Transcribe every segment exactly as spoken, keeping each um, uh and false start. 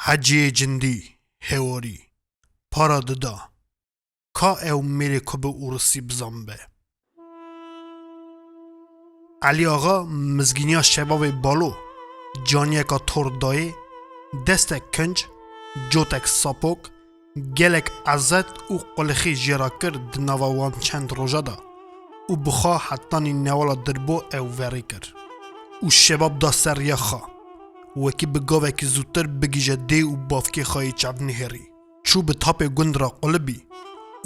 Heciyê cindî, hewarî, para dida. Ka ew mêrê ku bi ûrisî bizanbe. Elî Axa mizgîniya şebabê balo, caniyeka tor dayê, destek kinc, cotek sapok, gelek ezet û qulixî jê re kir di nava wan çend roja de û bi xwe hetanî newala dirbo ew verê kir û şebab da ser riya xwe, wekî bi gavekî zûtir bigihîje dê û bavkê xwe yê çavnihêrî. Çû bi tapê gund re qulibî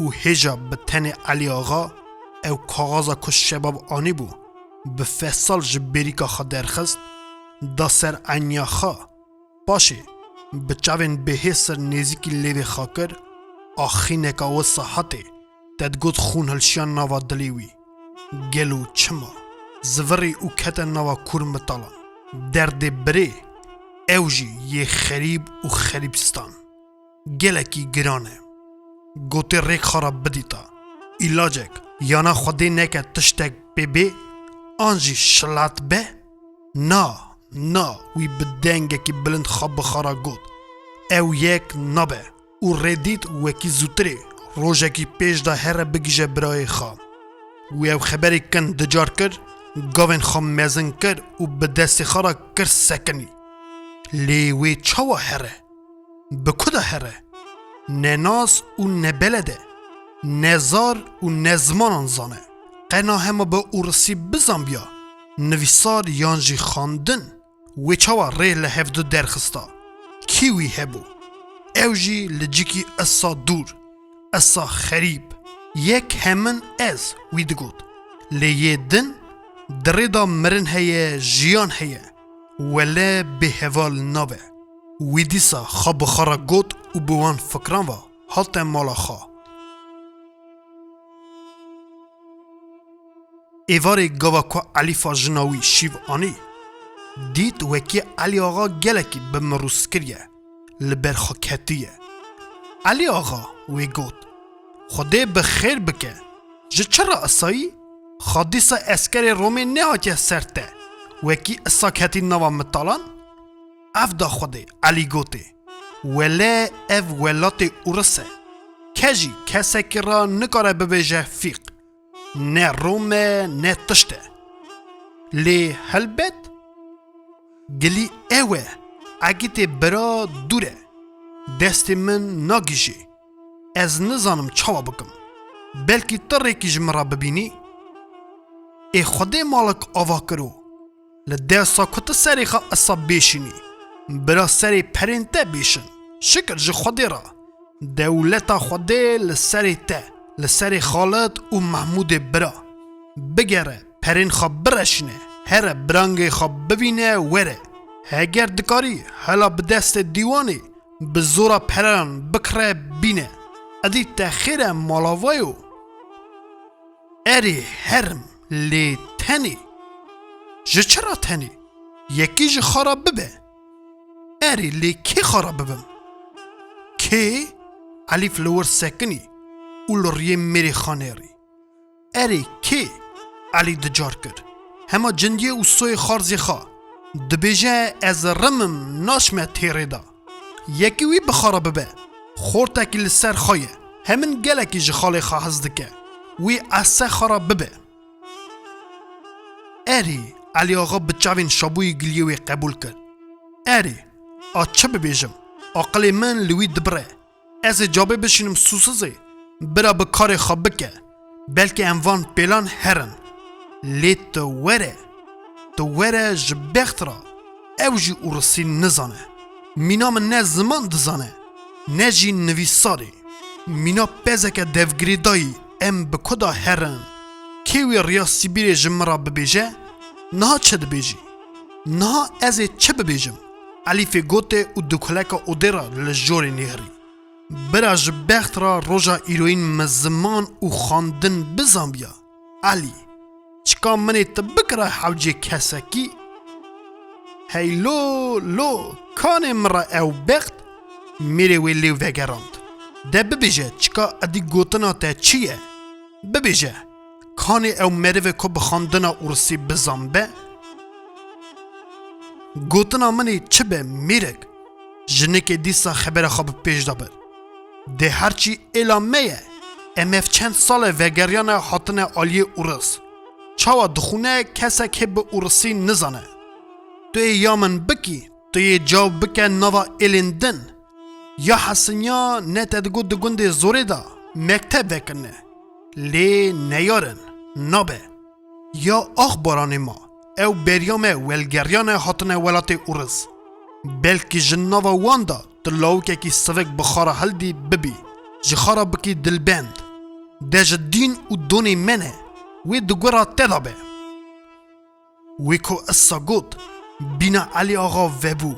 û hêja bi tenê Elî Axa ew kaxaza ku şebab anîbû, bi fesal ji bêrîka xwe derxist, da ser eyniya xwe. Paşê bi çavên bêhêsir nêzîkî lêvê xwe kir, axîneka wisa hatê, te digot xûn hilşiya nava dilê wî. Gelo çima? Zivirî û kete nava kûrmitalan. Derdê birê, ew jî yê xerîb û xerîbistan. Gelekî giran e. Gotê rêk xwe re bidîta. Îlacek, yana Xwedê neke tiştek pê bê, an jî şilat be? Na, na, wî bi dengekî bilind xwe bi xwe re got. Ew yek nabe. Û rê dît wekî zûtirê, rojekî pêş de here bigihîje birayê xwe. Wî ew xeberê kin dicar kir, gavên xwe mezin kir û bi destê xwe re kir sekinî. Lê wê çawa here? Bi ku de here? Ne nas û ne beled e, ne zar û ne zimanan zane. Qe na hema bi ûrisî bizanbiya, nivîsar yan jî xwendin. Wê çawa rê li hevdu derxista? Kî wî hebû? Ew jî li cîkî esa dûr, esa xerîb. Yek hemin ez, wî digot. Lê yê din, di rê de mirin heye, jiyan heye. Wele bêheval nabe. Wî dîsa xwe bi xwe re got û bi wan fikran ve hate mala xwe. Êvarê gava ku Elîfa jina wî şîv anî, dît wekî Elî Axa gelekî bi mirûskir ye, li ber xwe ketiye. Elî Axa wê got, Xwedê bi xêr bike, ji çi re isayî? Xa dîsa eskerê Romê nehatiye ser te, wekî isa ketî nava mitalan? Ev da Xwedê, Elî gotê, Wele ev welatê ûris e. Ke jî kesekî re nikare bibêje fîq. Ne Rom e, ne tişt e. Lê helbet gilî ew e, egîtê bira dûr e. Destê min nagihîjê. Ez nizanim çawa bikim. Belkî tu rêkî ji min re bibînî? Ê Xwedê malik ava kiro. Li dewsa ku tu serê xwe isa bêşînî, bira serê perên te bêşin. Şikir ji Xwedê re. Dewleta Xwedê li serê te, li serê Xalid û Mehmûdê bira. Bigere, perên xwe bireşîne, here birangê xwe bibîne were. Heger dikarî, hela bi destê dîwanê, bi zora pereran bikire bîne. Edî te xêr e malavayo. Erê herim, lê tenê. Ji çi re tenê? Yekî ji xwe re bibe. Erê, lê kê xwe re bibim? Kê? Elîf li wir sekinî û li riyê mêrê xwe nêrî. Erê, kê? Elî dicar kir. Hema cindiyê û soyê xarzê xwe. Dibêje, ez rim im, naçime têrê de. Yekî wî bi xwe re bibe. Xortekî li ser xwe ye. Hemin gelekî ji xalê xwe hez dike. Wî ese xwe re bibe. Erê, Elî Axa bi çavên şabûyî giliyê wê qebûl kir. Erê, a çi bibêjim? Aqilê min li wî dibire. Ez ê cabê bişînim sûsizê, bira bi karê xwe bike. Belkî em van pêlan herin. Lê tu were, tu were ji bext re. Ew jî ûrisî nizane. Mîna min ne ziman dizane, ne jî nivîsarê. Mîna pezeke devgirêdayî, em bi ku de herin? Kê wê riya Sibîrê ji min re bibêje? Niha çi dibêjî? Niha ez ê çi bibêjim? Elîfê gotê û dukuleke odê re li jorê nêrî. Bira ji bext re roja îroyîn min ziman û xwendin bizanbiya. Elî, çika min ê tu bikira hewcê kesekî? Hey lo, lo, kanê min re ew bext, mêrê wê lê vegerand. De bibêje, çika edî gotina te çi ye? Bibêje, kanê ew merive ku bi xwendina ûrisî bizanbe? Gotina min ê çi be mêrik? Jinikê dîsa xebera xwe bi pêş de bir. Dê her çî êla me ye. Em ev çend sal e vegeriyane hatine aliyê Ûris. Çawa dixûne kesek hê bi Ûrisî nizane. Tu ê ya min bikî, tu yê caw bike nava êlên din. Ya hesiniya ne te digot di gundê zorê de mekteb vekirine. Lê neyarin, nabe. Ya axbaranê ma, ew beriya me welgeriyane hatine welatê Ûris. Belkî ji nava wan de tu lawikekî sivik bi xwe re hildî bibî, ji xwe re bikî dilbend. De ji dîn û donê me ne, wê di gora te de be. Wê ku Issa got, bîna Elî Axa vebû,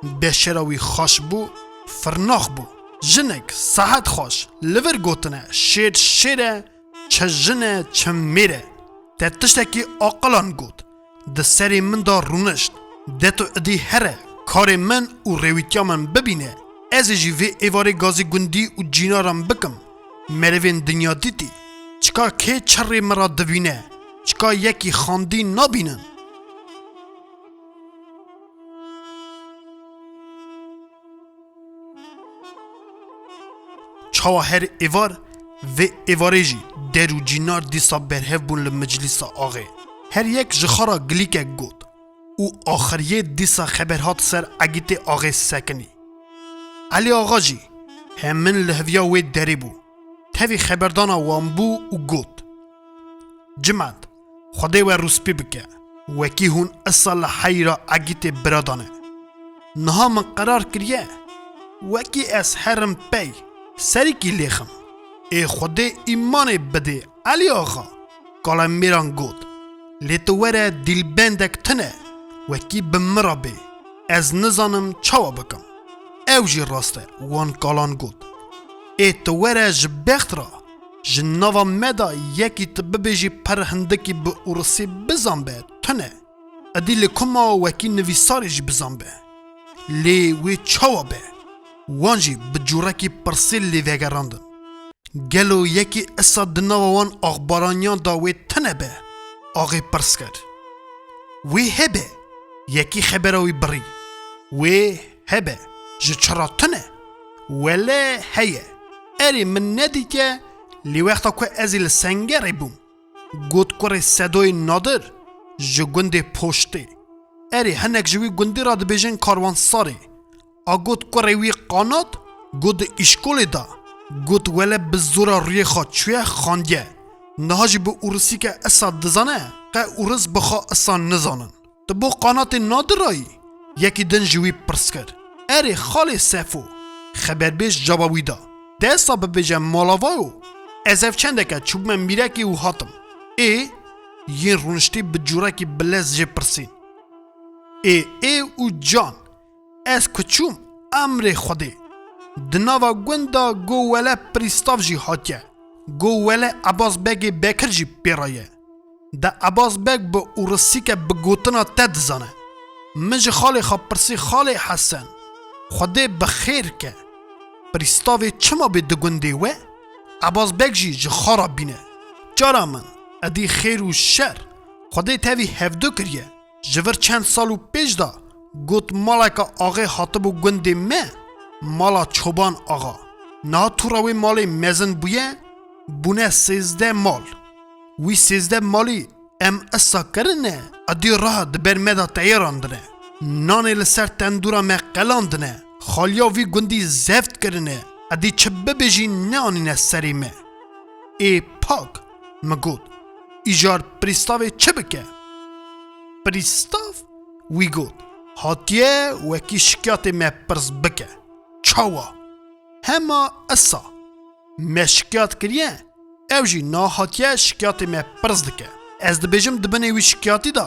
beşera wî xweş bû, firnax bû. Jinik, sehet xweş, li vir gotine, şêr şêr e, çi jin e, çi mêr e. Te tiştekî aqilan got, di serê min de rûnişt. De tu idî here, karê min û rêwîtiya min bibîne. Ez ê jî vê êvarê gazî gundî û cînaran bikim. Merivên dinya dîtî. Çika kê çirrê min re dibîne? Çika yekî xandî nabînin? Çawa her êvar, vê êvarê jî der û cînar dîsa berhev bûn li miclîsa axê. Her yek ji xwe re gilîkek got û axiriyê dîsa xeber hat ser Egîtê axê sekinî. Elî Axa jî hemin li heviya wê derê bû. Tevî xeberdana wan bû û got, Cimet, Xwedê we rûspî bike, wekî hûn Issa li heyra Egîtê bira dane. Niha min qerar kiriye, wekî ez herim pey, serîkî lêxim. Ê Xwedê îmanê bidê, Elî Axa, kala mêran got, lê tu were dîlbendek tune, wekî bi min re bê, ez nizanim çawa bikim. Ew jî rast e, wan kalan got. Ê tu were ji bext re, ji nava me de yekî tu bibêjî per hindikî bi ûrisî bizanbe, tune. Edî li ku ma wekî nivîsarê jî bizanbe. Lê wê çawa be? Wan jî bi cûrekî pirsê lê vegerandin. Gelo yekî Issa di nava wan axbaraniyan de wê tune be? Axê pirs kir. Wê hebe, yekî xebera wî birî. Wê hebe, ji çi re tune? Wele heye. Erê, min nedîtiye, lê wexta ku ez ê li Sengerê bûm. Got kurê Sedoyê Nadir, ji gundê Poştê. Erê, hinek ji wî gundî re dibêjin Karwansarê. A got kurê wî Qanat, got di îşkolê de. Got wele bi zora rûyê xwe çûye xandiye. Niha jî bi ûrisî ke Issa dizane, qe ûris bi xwe Issa nizanin. Tu bo Qanatê Nadir re yî? Yekî din ji wî pirs kir. Erê, xalê Sefo, xeberbêj caba wî da. Desa bibêje mala vayo, ez ev çendeke çûbime mîrekê û hatim. Ê, yên rûniştî bi cûrekî bilez jê pirsîn. Ê, ê û can, ez ku çûm, emrê Xwedê. Di nava gund de go wele Prîstav jî hatiye. Go wele Ebas Begê Bekir jî pê re ye. De Ebas Beg bi ûrisîke bi gotina te dizane. Min ji xalê xwe pirsî, Xalê Hesen, Xwedê bi xêr ke. Prîstavê çima bê di gundê we? Ebas Beg jî ji xwe re bîne. Cara min, edî xêr û şer, Xwedê tevî hevdu kiriye. Ji vir çend sal û pêş de got maleke axê hatibû gundê me, mala Çoban Axa. Niha tûra wê malê mezin bûye, bûne sêzdeh mal. Wî sêzdeh malî em Issa kirine, edî raha di ber me de teyarandine. Nanê li ser tendûra me qelandine. Xaliya vî gundî zeft kirine, edî çi bibêjî neanîne serê me. Ê pak, min got, îcar Prîstavê çi bike? Prîstav? Wî got, hatiye wekî şikiyatê me pirs bike. Çawa? Hema Issa. Me şikiyat kiriye, ew jî niha hatiye şikiyatê me pirs dike. Ez dibêjim di binê wî şikiyatî de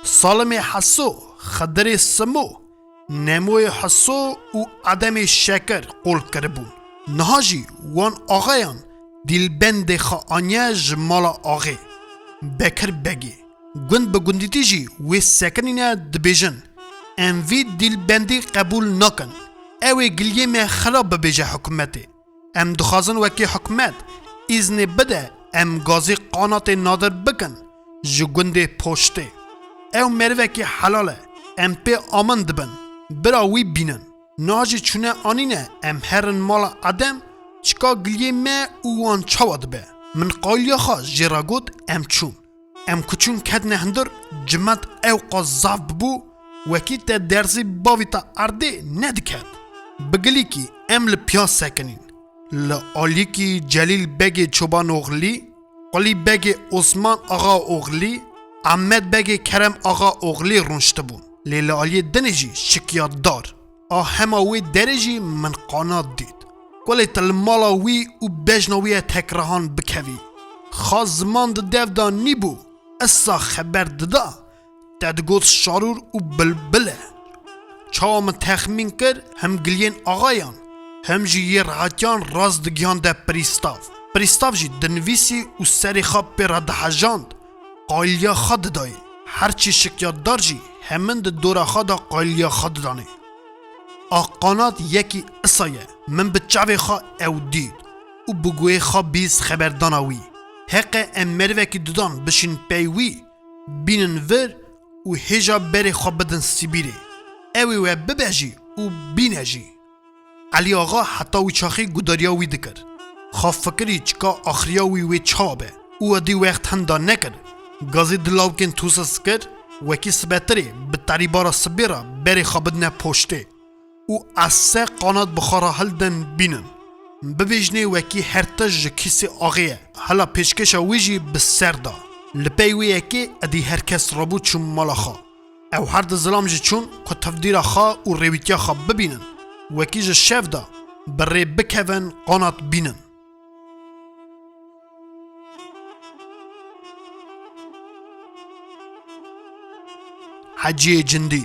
Salimê Heso, Xidirê Simo, Nemoyê Heso û Edemê Şekir qol kiribûn. Niha jî wan axeyan dîlbendê xwe aniye ji mala axê Bekir Begê. Gund bi gundîtî jî wê sekinîne, dibêjin, em vî dîlbendî qebûl nakin. Ew ê giliyê me xirab bibêje hikûmetê. Em dixwazin wekî hikûmet îznê bide em gazî Qanatê Nadir bikin ji gundê Poştê. Ew merivekî helal e, em pê amin dibin, bira wî bînin. Niha jî çûne anîne, em herin mala Edem, çika giliyê me û wan çawa dibe? Min qayiliya xwe jê re got, em çûn. Em ku çûn ketine hundir, cimet ewqas zaf bibû, wekî te derzî bavî te erdê nediket. Bi gilîkî em li piya sekinîn. Li aliyekî Celîl Begê Çobanoxlî, Qulî Begê Osman Axaoxlî, Ehmed Begê Kerem Axaoxlî rûniştibûn. Lê li aliyê dinê jî şikyadar a hema wê derê jî min qanat dît. Kulê te li mala wî û bejna wî ye tekrahan bikevî. Xa ziman di dev de nîbû, issa xeber dida, te digot şarûr û bilbil e. Çawa min texmîn kir, him giliyên axayan, him jî yê rehetiyan rast digihande Prîstav. Prîstav jî dinivîsî û serê xwe pê re dihejand, qayiliya xwe didayê. Her çi şikyadar jî hemin di dora xwe de qayiliya xwe didanê. A qanat yekî isa ye, min bi çavê xwe ew dît û bi guhê xwe bîst xeberdana wî. Heqe em merivekî didan bişîn pey wî, bînin vir û hêja berê xwe bidin Sibîrê. Ew ê we bibe jî û bîne jî. Elî Axa heta wî çaxî gudariya wî dikir. Xwe fikirî çika axiriya wî wê çawa be û edî wext henda nekir. Gazî di lawikên tûsiz kir, wekî sibetirê bi terîbara sibê re berê xwe bidine poştê û esse qanat bi xwe re hildin bînin. Bibêjnê wekî her tişt ji kîsê axê ye. Hela pêşkêşa wî jî bi ser da. Li pey wê yekê edî her kes rabû çû mala xwe. Ew her du zilam jî çûn ku tevdîra xwe û rêwîtiya xwe bibînin. Wekî ji şev de bi rê bikevin qanat bînin. Heciyê Cindî.